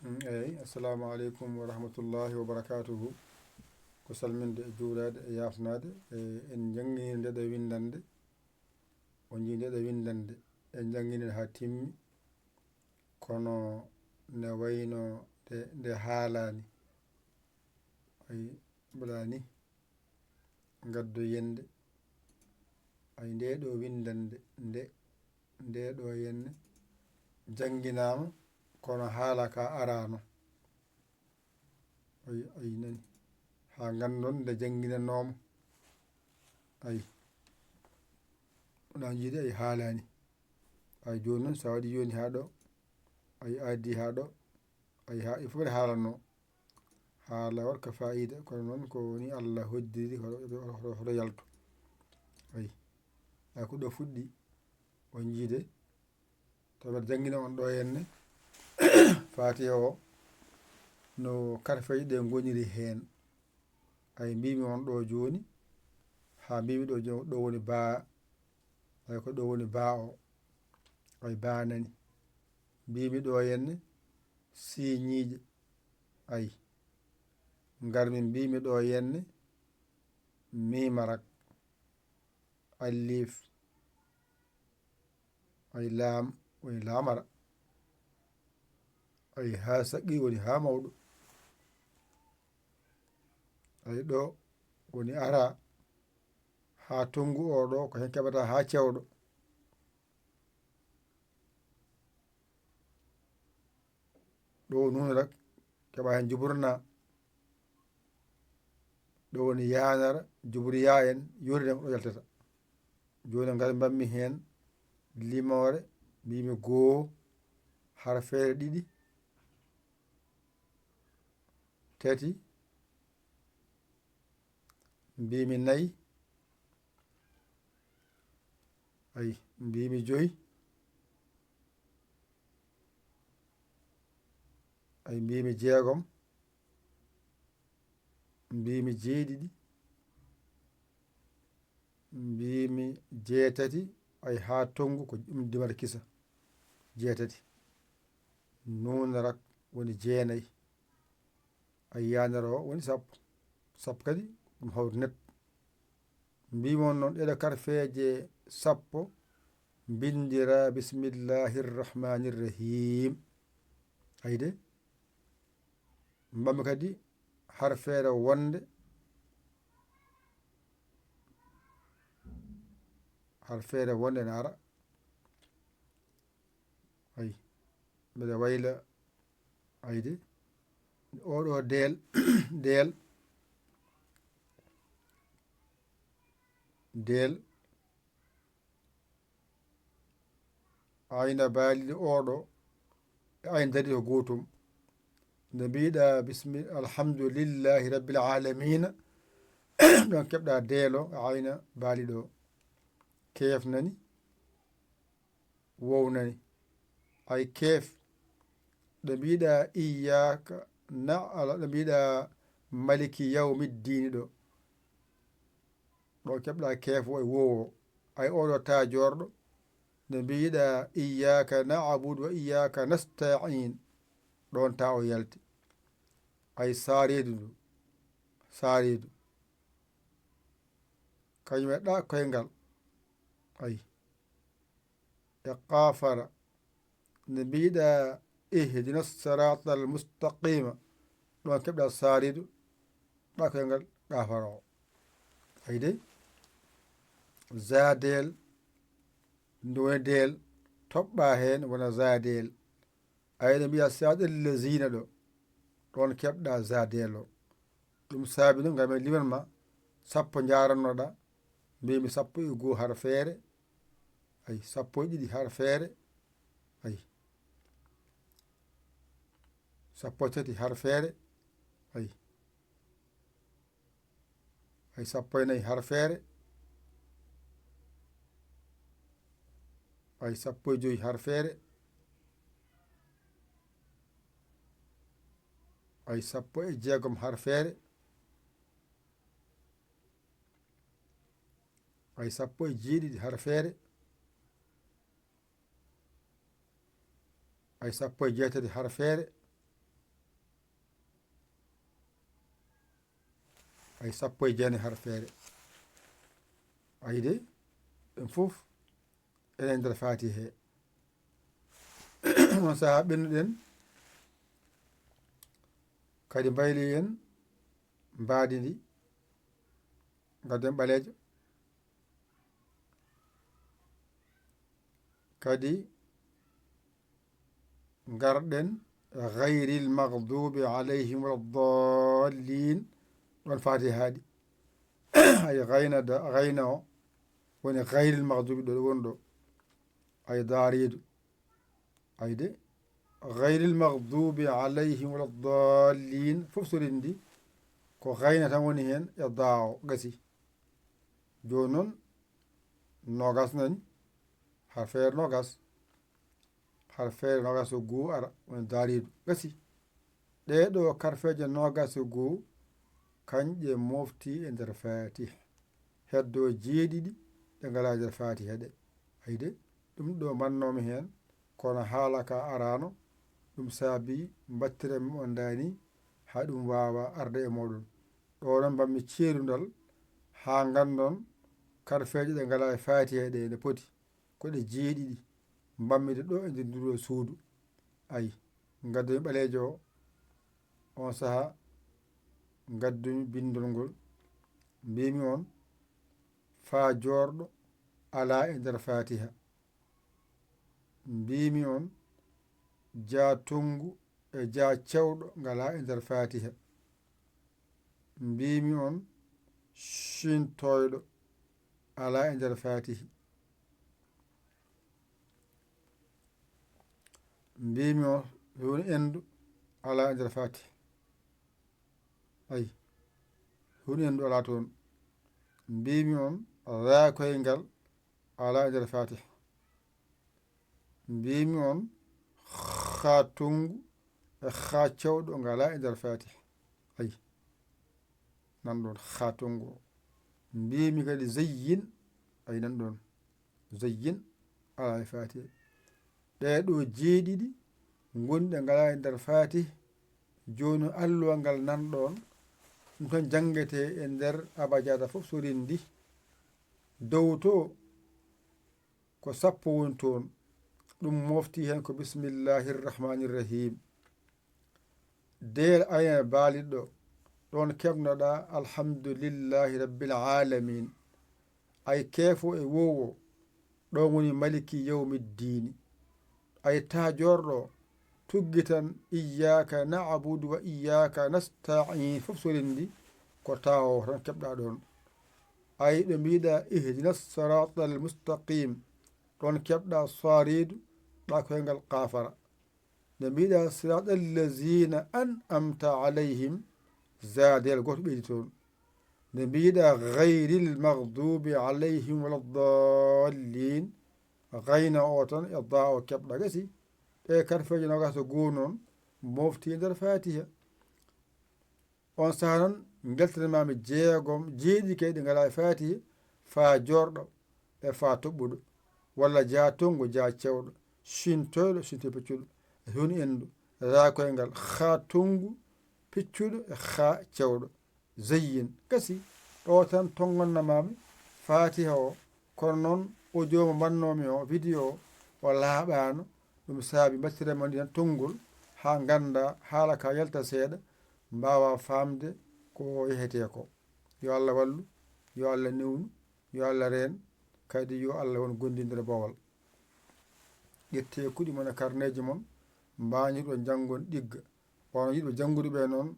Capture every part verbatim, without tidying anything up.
Mm, eyi, assalamu aleykum wa rahmatullahi wa barakatuhu. Ko salminde e juuraade e yaafnaade. E, en njannginii nde ɗo winndannde. O njii nde ɗo winndannde. En njannginii nde haa timmi. Kono ne wayno nde, nde haalaani. Ay, mbaɗa ni. Ngaddoyen nde. Ay, nde ɗo winndannde, nde, nde ɗo yenne jannginaama, kono haala ka araano. Ay, ay, nani. Haa nganndon nde jannginanooma. Ay. Wona jiidi ay haalaani. Ay, jooni noon, so a waɗi jooni haa ɗo, ay, a addi haa ɗo, ay, haa, il faut mbaɗa haalanno. Haala waɗ ka faayiida, kono noon ko woni Allah hoddiri, hoto, hoto, hoto yaltu. Ay. Ay, ko ɗo fuɗɗi, on jiide, to mbaɗa janngina on ɗo henne, Faatiha o, no karfeeje ɗe ngoniri heen. Ay, mbiimi on ɗo jooni, haa mbiimi ɗo jooni, ɗo woni baa, ay, ko ɗo woni baa o, ay, baa nani. Mbiimi ɗo henne, siiñiije, ay. Ngarmi mbiimi ɗo henne, miimarak, alif, ay, laam, woni laamara. Ay, haa saqqi woni haa mawɗo. Ay, ɗo woni ara haa tonngu o ɗo, ko heen keɓata haa cewɗo. Ɗo nuunara keɓa heen juburu na. Ɗo woni yaanara, juburu yaa en, yoori ɗen ko ɗo yaltata. Jooni ngal mbaɗmi heen limoore, mbiimi goo, harfeere ɗiɗi, tati, mbiimi nayi, ay, mbiimi joyi, ay, mbiimi jeegom, mbiimi jeeɗiɗi, mbiimi jeetati, ay, haa tonngu ko ɗum dimata kisa. Jeetati. Nuunara woni jeenayi. Ay, yaanara o woni sappo. Sappo kadi ɗum hawri net. Mbiimi on noon ɗeɗo karfeeje sappo, mbinndira bismillahi rrahmani rrahim. Ay de, mbaɗmi kadi harfeere wonde, harfeere wonde ne ara. Ay, mbeɗa wayla, ay de, oɗo deel, deel, deel, ayna baaliɗo oɗo, e ayna dariɗo ko gootum. Nde mbiɗa bismi-, alhamdulillahi rabbil alamina, ɗon keɓɗa deelo, ayna baaliɗo. Keef nani, wow nani. Ay keef, ɗo mbiɗa iyyaka na-, ala, ɗo mbiɗa maliki yawmiddini ɗo. Ɗo keɓɗa keef o e wowo. Ay oɗo ta joorɗo, nde mbiɗa iyyaka na'budu wa iyyaka nasta'in. Ɗon ta o yalti. Ay saareedu ndu, saareedu. Kañum e ɗa koyngal. Ay. E qaafara. Nde mbiɗa ihdina sirata al mustaqima, ɗon keɓɗa saareedu, ɗa koyngal qaafara o. Ay de, zaadeel, ndu woni deel, toɓɓa heen wona zaadeel. Ay, no mbiya sirata allazina ɗo, ɗon keɓɗa zaadeel o. Ɗum saabi noon, ngam en liman ma, sappo njarannoɗa, mbimi sappo e goo har feere, ay, sappo e ɗiɗi har feere, ay, sappo e tati har feere, ay, ay, sappo e nayi har feere, ay, sappo e joyi har feere, ay, sappo e jeegom har feere, ay, sappo e jeeɗiɗi har feere, ay, sappo e jeetati har feere, Ay sappo e jeenayi harfeere. Ay de, ɗum fof ene nder Faatiha he. On sahaa ɓennuɗen, kadi mbayloyen mbaadi ndi, ngadden ɓaleejo, kadi ngarɗen gayril maghdubi alayhim wala dallin, ɗon Faatiha haaɗi. Ay gayna da, gayna o woni gayril maghdubi ɗo woni ɗo. Ay daaridu. Ay de, gayril maghdubi alayhim wala dallin, fof so renndi, ko gayna tan woni heen e daa o, gasi. Jooni noon, noogas nani, harfeere noogas, harfeere noogas e goo ara, woni daaridu, gasi. Ɗee ɗoo karfeeje noogas e goo, kañƴe mofti e nder Faatiha. Heddoo jeeɗiɗi ɗe ngalaa e nder Faatiha ɗe. Ay de, ɗum ɗo mbannoomi heen, kono haala ka araano, ɗum saabi mbattiranmi on ndaa ni, haa ɗum waawa arde e mooɗon. Ɗo noon mbaɗmi ceerundal, haa nganndon karfeeje ɗe ngalaa e Faatiha ɗe ne poti, ko ɗe jeeɗiɗi, mbaɗmi ɗe ɗo e nder ndu ɗo suudu. Ay, ngaddumi ɓaleejo o, on sahaa ngaddumi binndol ngol, mbimi on, faa joorɗo alaa e nder Faatiha. Mbimi on, jaa tonngu e jaa cewɗo ngalaa e nder Faatiha. Mbimi on, ciintooyɗo alaa e nder Faatiha. Mbimi on, huun endu alaa e nder Faatiha. Ay, huun endu alaa toon. Mbimi on, raa koyngal alaa e nder Faatiha. Mbimi on, haa tonngu e haa cewɗo ngalaa e nder Faatiha. Ay, nan ɗoon haa tonngu o. Mbimi kadi zayyin, ay, nan ɗoon. Zayyin alaa e Faatiha. Ɗee ɗoo jeeɗiɗi ngonɗe ngalaa e nder Faatiha. Jooni alluwal ngal nan ɗoon, ɗum tan janngetee e nder abajada fof so renndi. Dow to ko sappo woni toon. Ɗum mofti heen ko bismillahi rahmani rahim. Deel ayne baaliɗo, ɗoon keɓnoɗaa alhamdulillahi rabbil alamin. Ay keefo e wowo, ɗoon woni maliki yawmi ddiini. Ay taajorɗo, tuggi tan iyyaka na'budu wa iyyaka nasta'in, fof so renndi ko taawo tan keɓɗaa ɗoon. Ay ɗo mbiɗa ihdina siratal mustaqim, ɗoon keɓɗaa saridu, ɗa koyngal kaafara. Nde mbiɗa siratal lazina an'amta alayhim, zaadel gooto ɓeydi toon. Nde mbiɗa gayril maghdubi alayhim wala dallin, gayna o tan e daa o keɓɗa gasi. Ɗe karfeeje noogaas e goo noon mofti e nder Faatiha. On sahaa noon, njaltinanmaami jeegom, jeeɗiɗi kay ɗi ngalaa e Faatiha, faa joorɗo e faa toɓɓuɗo, walla jaa tonngu, jaa cewɗo, cintoyɗo, cintoy peccuɗo, e hun endu, raa koyngal, haa tonngu, piccuɗo, e haa cewɗo. Zayyin, gasi, ɗo tan tonngannamaami Faatiha o, kono noon audio mo mbannoomi o, vidéo o, o laaɓaano, ɗum saabi mbattiranmi on ɗiɗon tonngol, haa ngannda haala ka yalta seeɗa, mbaawa faamde ko yehetee ko. Yo Allah wallu, yo Allah newnu, yo Allah reen, kadi yo Allah won gondindo e boowal. Ƴettee kuɗi mon e karneeji mon, mbañirɗon janngon ɗigga. On yiɗɓe janngude ɓe noon,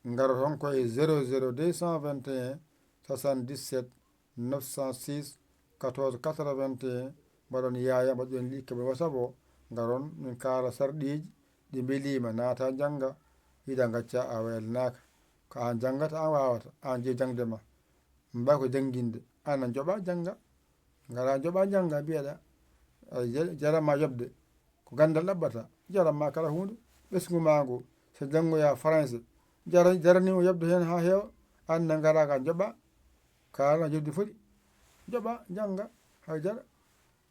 ngaroton ko e zéro zéro deux cent vingt et un soixante-dix-sept neuf cent six quatorze quatre-vingt-un, mbaɗon yaaya, mbaɗon likke, mbaɗon WhatsApp o, ngaron min kaala sarɗiiji ɗi mbeliima, naata njannga, yiɗa ngacca a welnaaka. Ko aan janngata, aan waawata, aan jeyi jaŋde ma. Mbaa ko jannginde, aan a joɓa jannga, ngara joɓa jannga, mbiyeɗa, a ja-, jaranma yoɓde. Ko ganndal ɗaɓɓata, jaranma kala huunde. Ɓesngu ma ngu, so janngoya Faranse, jara-, jarani o yoɓde heen haa heewa, aan ne ngara ka joɓa, kaala joɓdi foti, joɓa, jannga, hay jara,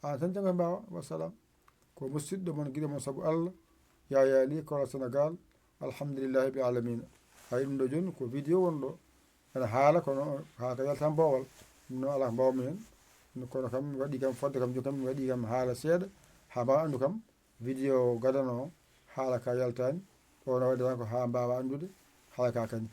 aan tan jannga mbaawa, wassalam. Ko musiɗɗo mon, giɗo mon sabu Allah, Yaya Ly, Kora Sénégal, alhamdulillahi rabbil alamina. Hay ɗum ɗo jooni ko vidéo wonɗo, Ene haala kono haa ka yaltan boowal. No alaa ko mbaawmi heen. Kono kam mi waɗi kam fodde kam jooni kam mi waɗi kam haala seeɗa haa mbawa anndu kam vidéo gadano o haala ka yaltani. O no waɗi tan ko haa mbawa anndude haala ka kani.